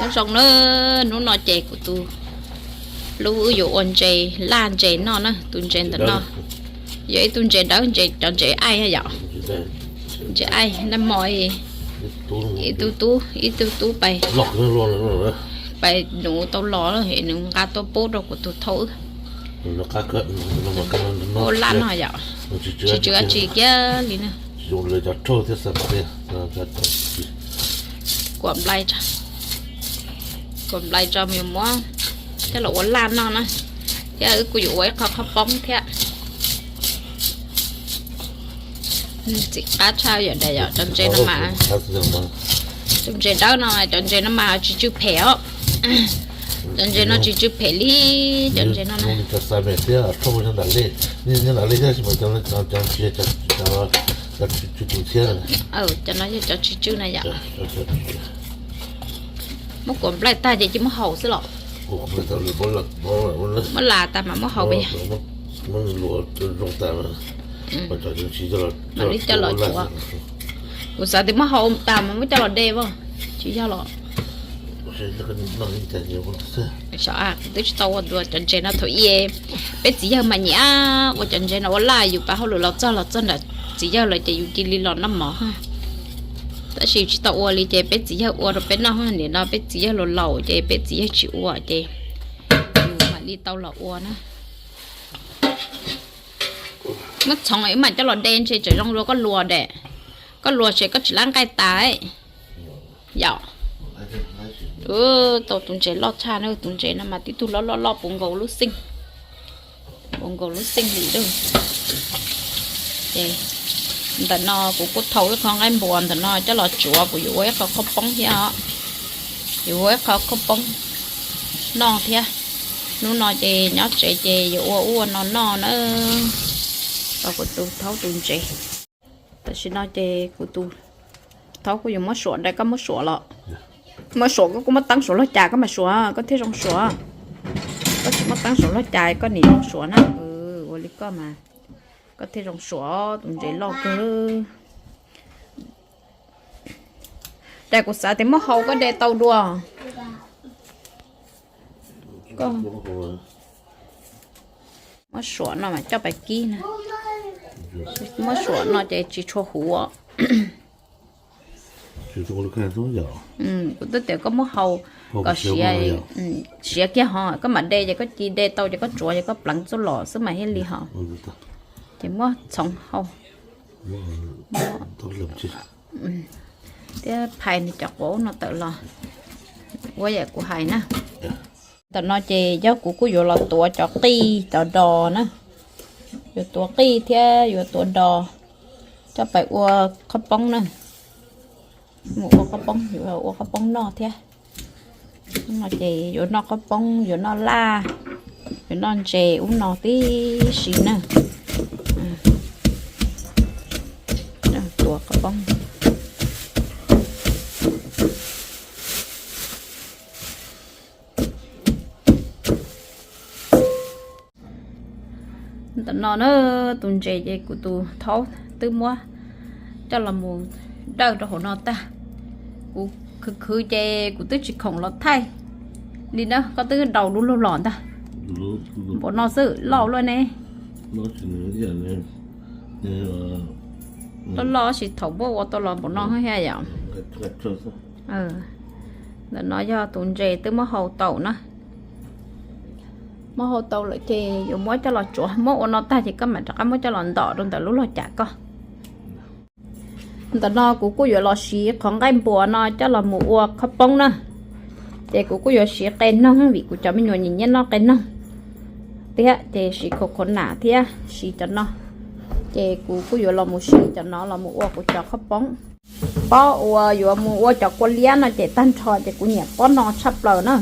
Nyob zoo na, hnub no ces kuv tus hlub wb yuav ua ntses laj ntses noj na. Tus ntses ntawm no yog ib tug ntses dawb, ntses, cov ntses aij yom, ntses aij naj mo, ib tug tub, ib tug tub pais, pais nuv tau los nws nqa tuaj pub rau kuv tus thaub wb ua laj noj yom. Tsis tsw dab tsi kiag li na. Kuam nplai, kuam nplai tso mus yuav muab coj los ua laj noj na, thiab wb kuj yuav ua ib qho qhaub poob thiab. Txiv qab tshaj yom, cov ntses no mas, tus ntses dawb no, cov ntses no mas tsis tsw phem os. Cov ntses no tsis tsw phem li, cov ntses no na. Cov no yog cov tsis tsw na yom. Muab kuam nplai tag ces cia muab hau xwb los? Muab las tas mas muab hau pas yog? Mam li coj los tsuav. Kuv xav tias muab hau tas mas muab coj los de as, tsis yog los? Kuv twb tsis tau ua dua cov ntses no thaum ub. Peb txiv yawg mas nyiam ua cov ntses no ua laj, yus pas hauj lwm los txog, los txog nram txiv yawg lawm ces yus cia li los noj mov. Tab sis yus tsis tau ua li ces peb txiv yawg ua rau peb noj, nim no peb txiv yawg laus laus ces peb txiv yawg tsis ua ces yus mam li tau los ua na. Muab txhoov wb mam coj los de ntses tseem zoo dua koj luas de. Koj luas ces koj tsis lab nqaij tas yom. Tau tus ntses loj tshaj na, tus ntses no mas tib tug loj loj loj puv nkaus lub xeej, puv nkaus lub xeej li lawm. Ces ntawm no kuv kuj thau ib qho nqaij npua ntawm no coj los tsuav, kuv yuav ua ib qho qhaub poob thiab os. Yuav ua ib qho qhaub poob noj thiab. Hnub no ces nyob tsev ces yuav ua ub ua no noj na. Rau kuv tus thaub tus ntses. Tam sim no ces kuv tus thaub kuj yuav muab suam nrad, koj muab suam los? Muab suam, koj kuj muab teeb suav luag cas koj mam suam koj thiaj zoo suam. Koj tsis muab teeb suav luag cas koj nim zoo suam na. Ua li koj mas koj thiaj zoo suam, tus ntses loj kawg. Ces kuv xav tias muab hau koj de tau dua. Muab suam no mas coj pais kib na. Muab suam no ces tsis tshua huv. Kuv twb tias koj muab hau kom siav, siav kiag ho koj mam de, ces koj cia de tau ces koj tsuav ces koj pleev txuj los xwb mas thiaj li ho. Ces muab txhoov hau thiab phais nws cov quav no tawm los ua yam kuv hais na. Ntawm no ces yog kuv kuj yuav los tuav cov qij cov dos na. Yuav tuav qij thiab yuav tuav dos coj pais ua qhaub poob na. Mus ua qhaub poob, yuav ua qhaub poob noj thiab. No ces yuav noj qhaub poob, yuav noj laj, yuav noj ntses ub no tib si na. Tuav qhaub poob. Ntawm no na, tus ntses ces kuv tus thaub twb muab coj los mus dawj rau hauv no tag. Kuv khwv khwv ces kuv twb tsis khoom los thaij li na, koj twb daus du lug los ntag. Npaum no xwb loj luaj ne. Loj loj sis thaum npauj ua tau los npaum no thiab yom. Ntawm no yog tus ntses twb muab hau tau na. Muab hau tau lawm ces yuav muab coj los tsuav, muab ua no tag ces koj mam rov qab muab coj los ntom rau ntawm lub log cam koj. Ntawm no kuv kuj yuav los siv qhov nqaij npua no coj los mus ua qhaub poob na. Ces kuv kuj yuav siv qe noog vim kuv cov me nyuam nyiam nyiam noj qe noog thiab, ces siv khau khau nam thiab siv cov no. Ces kuv kuj yuav los mus siv cov no los mus ua kuv cov qhaub poob. Pob uas yuav mus ua cov kua liab no ces tag nrho ces kuv nyiam pob no tshaj plaws na.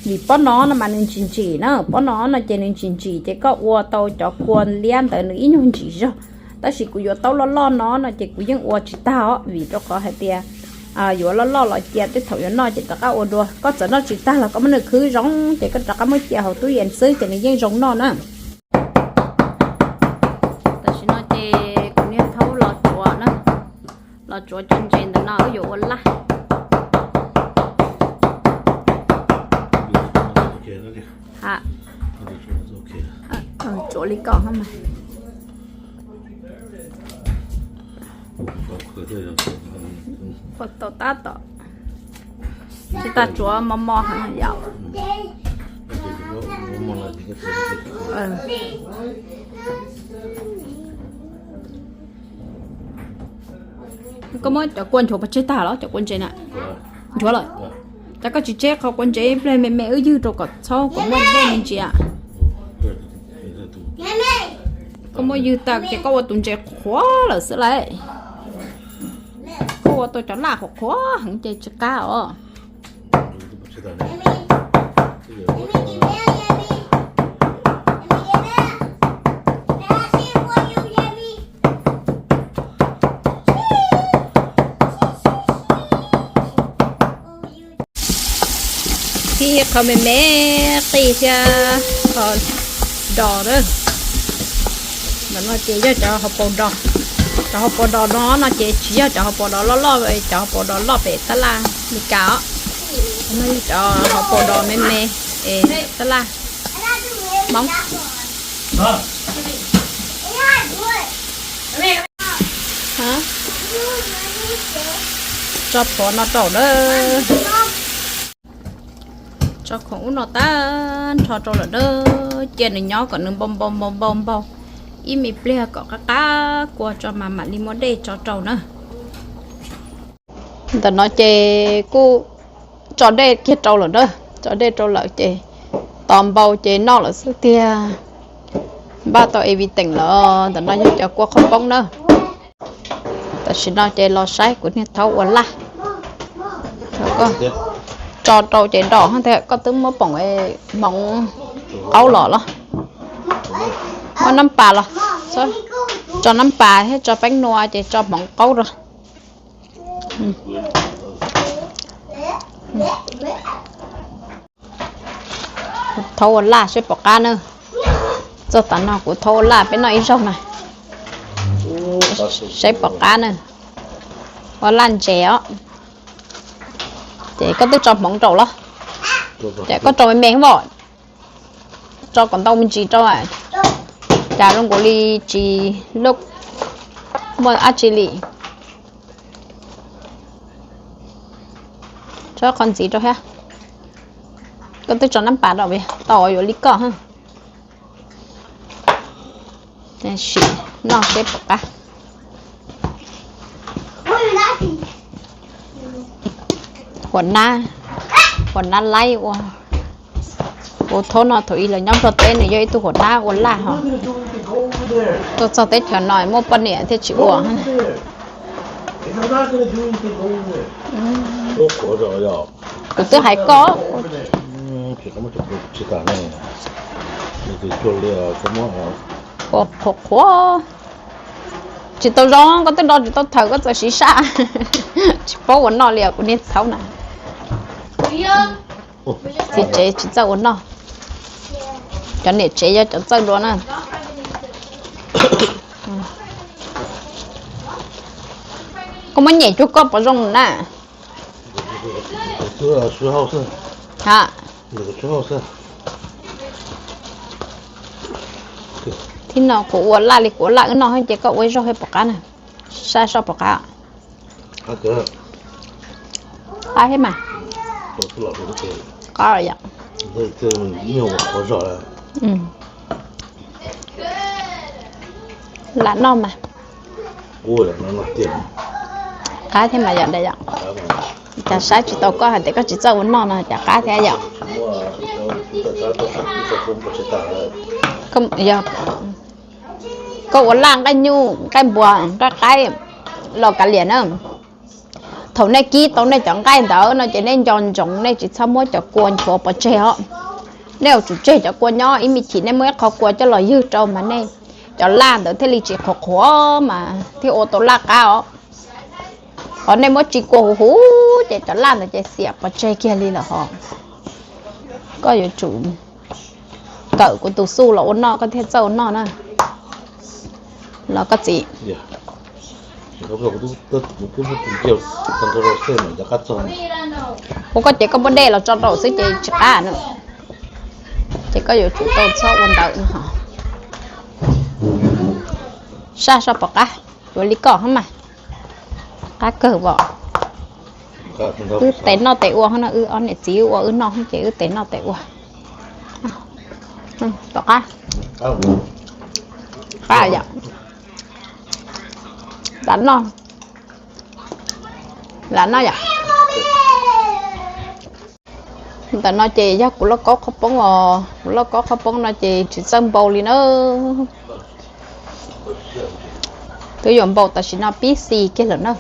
Vim pob no no mas nws ntsim ntsim na, pob no no ces nws ntsim ntsim ces koj ua tau cov kua liab ntawd nws ib nyuag ntsim zog. Tab sis kuv yuav tau loj loj no no ces kuv yeej ua tsis tag os, vim rau qhov hais tias yuav loj loj los cia tej thaum yuav noj ces rov qab ua dua. Koj txawm noj tsis tag los koj muab nws khwb zoo ces koj rov qab muab cia hauv tub yees xwb ces nws yeej zoo noj na. Tam sim no ces kuv niag thaub los tsuav na, los tsuav cov ntses ntawm no wb yuav ua laj. Tuav li kom mas. Ua tau tab tom, tsis tas tsuav mos mos heev yom. Koj muab cov kua nchuav pov tseg tag los cov kua ntses na? Nchuav lawm. Cas koj tsis tseb qhov kua ntses ib pliag me me wb ywg rau kom txhob kom muaj dej me ntsis? Koj muab ywg tag ces koj ua tus ntses qhuav lawm xwb lauj. Koj ua tau cov laj qhuav qhuav heev ces tsis qab os. Qhib qhov me me qij thiab qhov dos na. Ntawm no ces yog cov hauv paus dos. Cov hauv paus dos no no ces tsis yog cov hauv paus dos loj loj, cov hauv paus dos loj pem tab laj Meskas os. No yog cov hauv paus dos me me es tab laj Hmoob. Tso phom no rau na. Tso khoom ub no tag nrho rau lawm na. Cia nws nyob kom nws npau npau npau npau npau ib me pliag kom qab qab kua tso mas mam li muab dej tso rau na. Ntawm no ces kuj tso dej kiag rau lawm na. Tso dej rau lawm ces tos npau ces noj lawm xwb tiag. Npaj tau ev vij teem lawm. Ntawm no yog cov kua qhov poob na. Tam sim no ces los saib kuv niag thaub ua laj. Tso rau ces nrov tiag, koj twb muab poom hmoov qaub los los? Muab nab pas los, tso nab pas thiab tso peeb nua ces tso hmoov qaub rau. Kuv thaub ua laj saib pom qab na. Txog tav no kuv thaub ua laj peb noj ib zaug na. Saib pom qab na. Ua laj ntses os. Ces koj twb tso hmoov rau los? Ces koj rau me me os. Tso kom ntau me ntsis rau, cas zoo nkaus li tsis loj muaj dab tsi li. Tso qhov ntxiv rau thiab. Koj twb tso nab pas rau, tau yuav li koj. Sim noj seb puas qab. Huam nab, huam nab laib ua, kuv thaub no thaum ub los nyob Nplog teb nws yog ib tug huam nab ua laj hos. Tuaj txog teb chaws no muaj poj niam thiaj tsis ua. Kuv twb hais koj, qhuav qhuav, tsis tau zoo, koj twb do tsis tau thaws, koj txawm siv saj, tsis paub ua noj li os kuv niag txhaub na. Txiv tsev tsis txawj ua noj, cov niam tsev yog cov txawj dua na. Koj muab nyem cuag koj pom zoo na. Ha, thib no kuv ua laj li kuv ua laj wb noj ces koj ua ib zaug thiab puas qab na, saj soj puas qab. Qab thiab mas, qab yom. Lam noj mas, qab thiab mas yom, yom. Cas saib tsis tau koj hais tias koj tsis txawj ua noj no, cas qab thiab yom. Koj ua laj nqaij nyuj nqaij npua nqaij qaib los kav liam na. Thaum nej kib tau nej cov nqaij ntawd no ces nej nco ntsoov nej tsis txhob muab cov kua nchuav pov tseg os. Nej yuav tsum tseg cov kua nyob ib me chim, nej muab ib qho kua coj los ywg rau mas nej cov laj ntawd thiaj li tsis qhuav qhuav mas thiaj ua tau laj qab os. Ho nej muab tsis kua huv huv ces cov laj ntawd ces xiam pov tseg kiag li lawm hos. Koj yuav tsum kawm kuv tus xuj los ua noj koj thiaj txawj ua noj na. Los koj txiv, ua koj ces koj muab dej los tso rau xwb ces tsis qab na. Ces koj yuav tsum tau txhob ua ntawd hos. Saj so pom qab, yuav li koj hab mas, qab kawg os. Wb tes noj tes ua hab no, wb ob niam txiv wb ua wb noj ces wb tes noj tes ua. Pom qab, qab yom. Lam noj, lam noj yom. Ntawm no ces yog kuv lauj kaub qhaub poob os, kuv lauj kaub qhaub poob no ces tsis txawj npau li na. Twb yuav npau tam sim no pib xis kiag lawm na.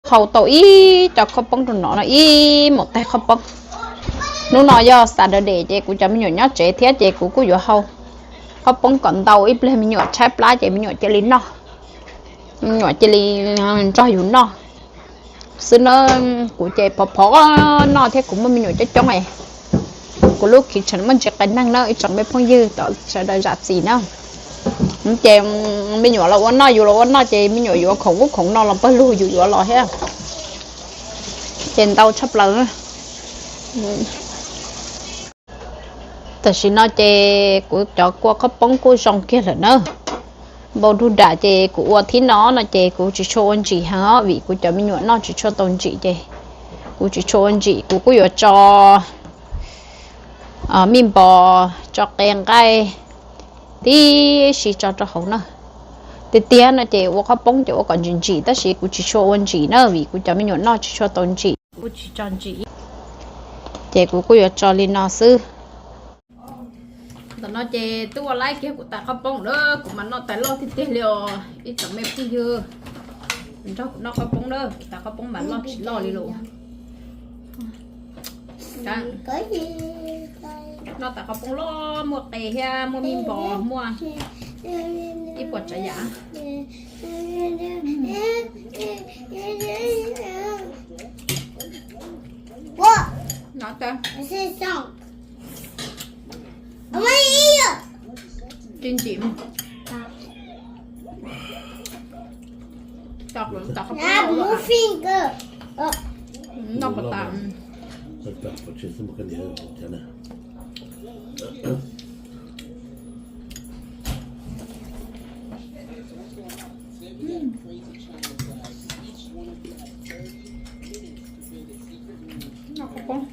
Hau tau ib co qhaub poob rau no no, ib maum tais qhaub poob. Hnub no yog Saturday ces kuv cov me nyuam nyob tsev thiab ces kuv kuj yuav hau qhaub poob kom ntau ib pliag me nyuam tshaib plab ces me nyuam cia li noj, me nyuam cia li nrog yus noj xwb na. Kuv ces phov phov noj thiab kuv muaj me nyuam coob coob es kuv lub kitchen muaj ntsis qias neeg na ib tsoom me phooj ywg tom sawv daws zam txim na. Ces me nyuam los ua noj yus los ua noj ces me nyuam yuav khoom ub khoom no los pawg lug yus yuav los thiab, ces ntau tshaj plaws. Tam sim no ces kuv cov kua qhaub poob kuj zoo kiag lawm na. Npau dug dam ces kuv ua thib no no ces kuv tsis tshua ua ntsim heev os vim kuv cov me nyuam noj tsis tshua tau ntsim ces kuv tsis tshua ua ntsim. Kuv kuj yuav tso mij npos, tso qe nqaij tib si tso rau hauv na. Tiag tiag no ces ua qhaub poob ces ua kom ntsim ntsim tab sis kuv tsis tshua ua ntsim na vim kuv cov me nyuam noj tsis tshua tau ntsim, kuv tsis tso ntsim. Ces kuv kuj yuav tso li no xwb. Ntawm no ces twb ua laib kiag kuv tais qhaub poob na, kuv mas noj tais loj tiag tiag li os ib tsoom me phooj ywg. Nrog kuv noj qhaub poob na, kuv tais qhaub poob mas loj tsis loj li lus. Noj tais qhaub poob loj muaj qe thiab muaj mij npos muaj ib puas tsav yam. Tsis ntsim. Noj pas tas. Noj qhaub poob.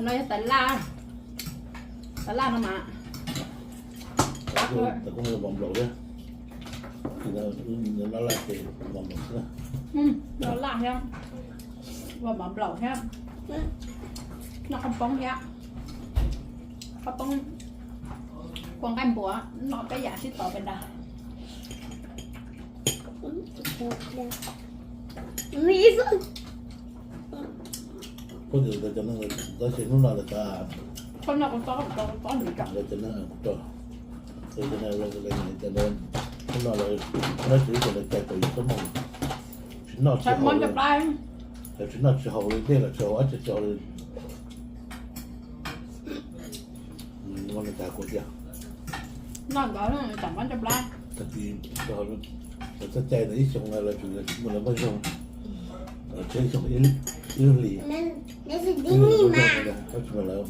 No yog tais laj, tais laj no mas laj thiab, los laj thiab, ua mov nplaum thiab, noj qhaub poob thiab, qhaub poob, kua nqaij npua, noj peb yam sib tau pes dag. Tab sis hnub no lawv tas, lawv cov neeg kuv rau, lawv cov neeg hnub no lawv, lawv tsev cov lawv cai tau yus txhob moog, tsis noj tsis haus li, lawv tsis noj tsis haus li, dej los tsis haus, dab tsi tsis haus li. Noj ntawd tag kis lawv txoj cai ntawd ib xyoos no lawv tseem muaj, lawv muaj zoo, lawv tsheb xyoo ib hlis, ib hlis, lawv,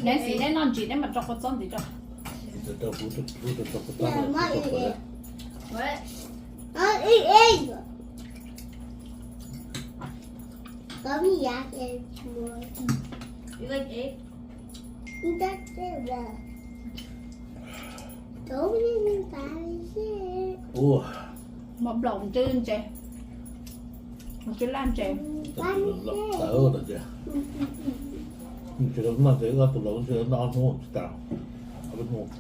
Nancy, neb noj ntsim neb mam tso kua txob ntxiv tso. Ua, mov nplaum ntse ntse, ntse laj ntse. Tsis noj ntse, ob tug laus noj ob hnub tsis tas, ob peb hnub.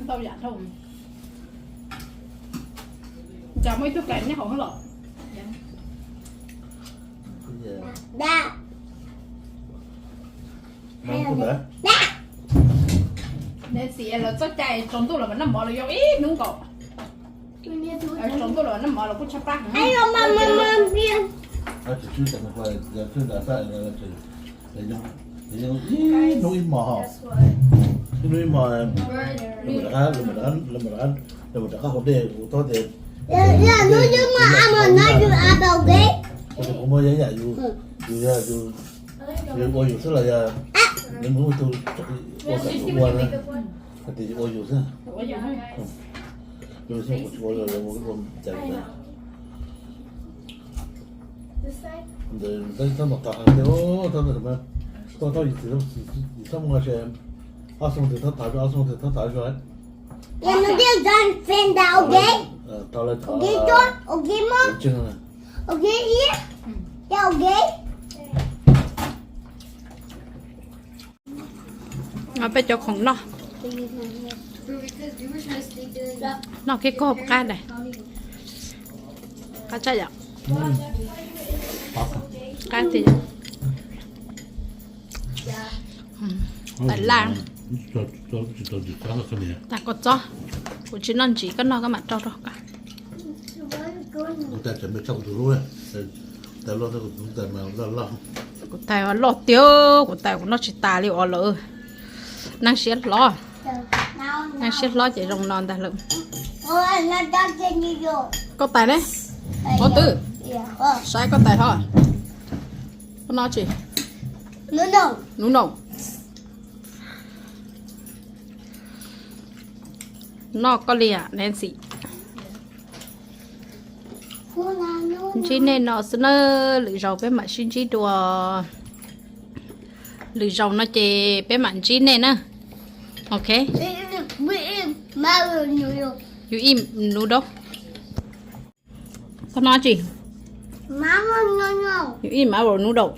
Ntau yam dhau. Cas muaj ib tug plais nyob hauv los. Nancy lawv txoj cai tsaus ntuj los noj mov los yog ib hnub nkaus. Tsaus ntuj los noj mov los kuj tshaj plab heev. Ib hnub ib hmos, ib hnub ib hmos, lawv mam rov qab, lawv mam rov qab ua dej, kuv thov tias kuv muaj ib yam yus, yus yog yus, yus ua yus xwb los yog nws muaj ib tug ua kom yus ua na, hais tias yus ua yus xwb. Yus xwb kuv tsis ua, ua cas ntawd. Ntawd txhob mus tau hais tias tau, tau yus txiv, yus txhob mus se, ob xyoo twg txhob tas, ob xyoo twg txhob tas zuag. Peb cov khoom noj, noj kiag koj qab daim, qab tsa yom, qab tiag. Tais laj, tas koj txob, kuv tsis noj ntsim, koj noj koj mam rau rau koj. Kuv tais loj tiag, kuv tais kuv noj tsis tas li os lawm. Neeg siab hlob, neeg siab hlob ces zoo no ntag lawm. Koj tais ne? Ov twb saib koj tais hov. Koj noj tsi? Noodle. Noj koj li Nancy. Ntsib nej no xwb na, lwm zaus peb mam sib ntsib dua. Lwm zaus no ces peb mam ntsib nej na. Ok. You eat noodle? Koj noj tsi? You eat marble noodle.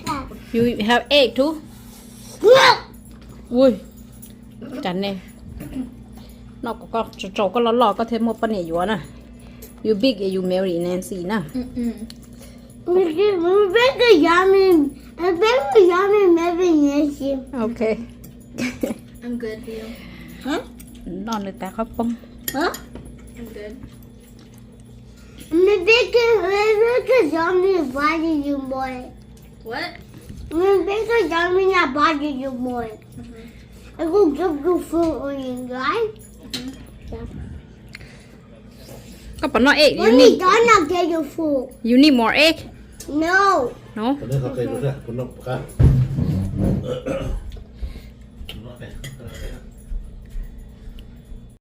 You have egg too? Ui, cas ne, noj kom koj tsaus tsaus koj loj loj koj thiaj muaj poj niam yuav na. You big and you marry Nancy na. Rebecca yummy, Rebecca yummy, maybe Nancy. Ok. Noj nws tas qhob poob. Rebecca, Rebecca yummy, why did you more? What? Rebecca yummy, why did you more? I go give you food on your drive. Koj puas noj egg? You need, you need more egg? No. No?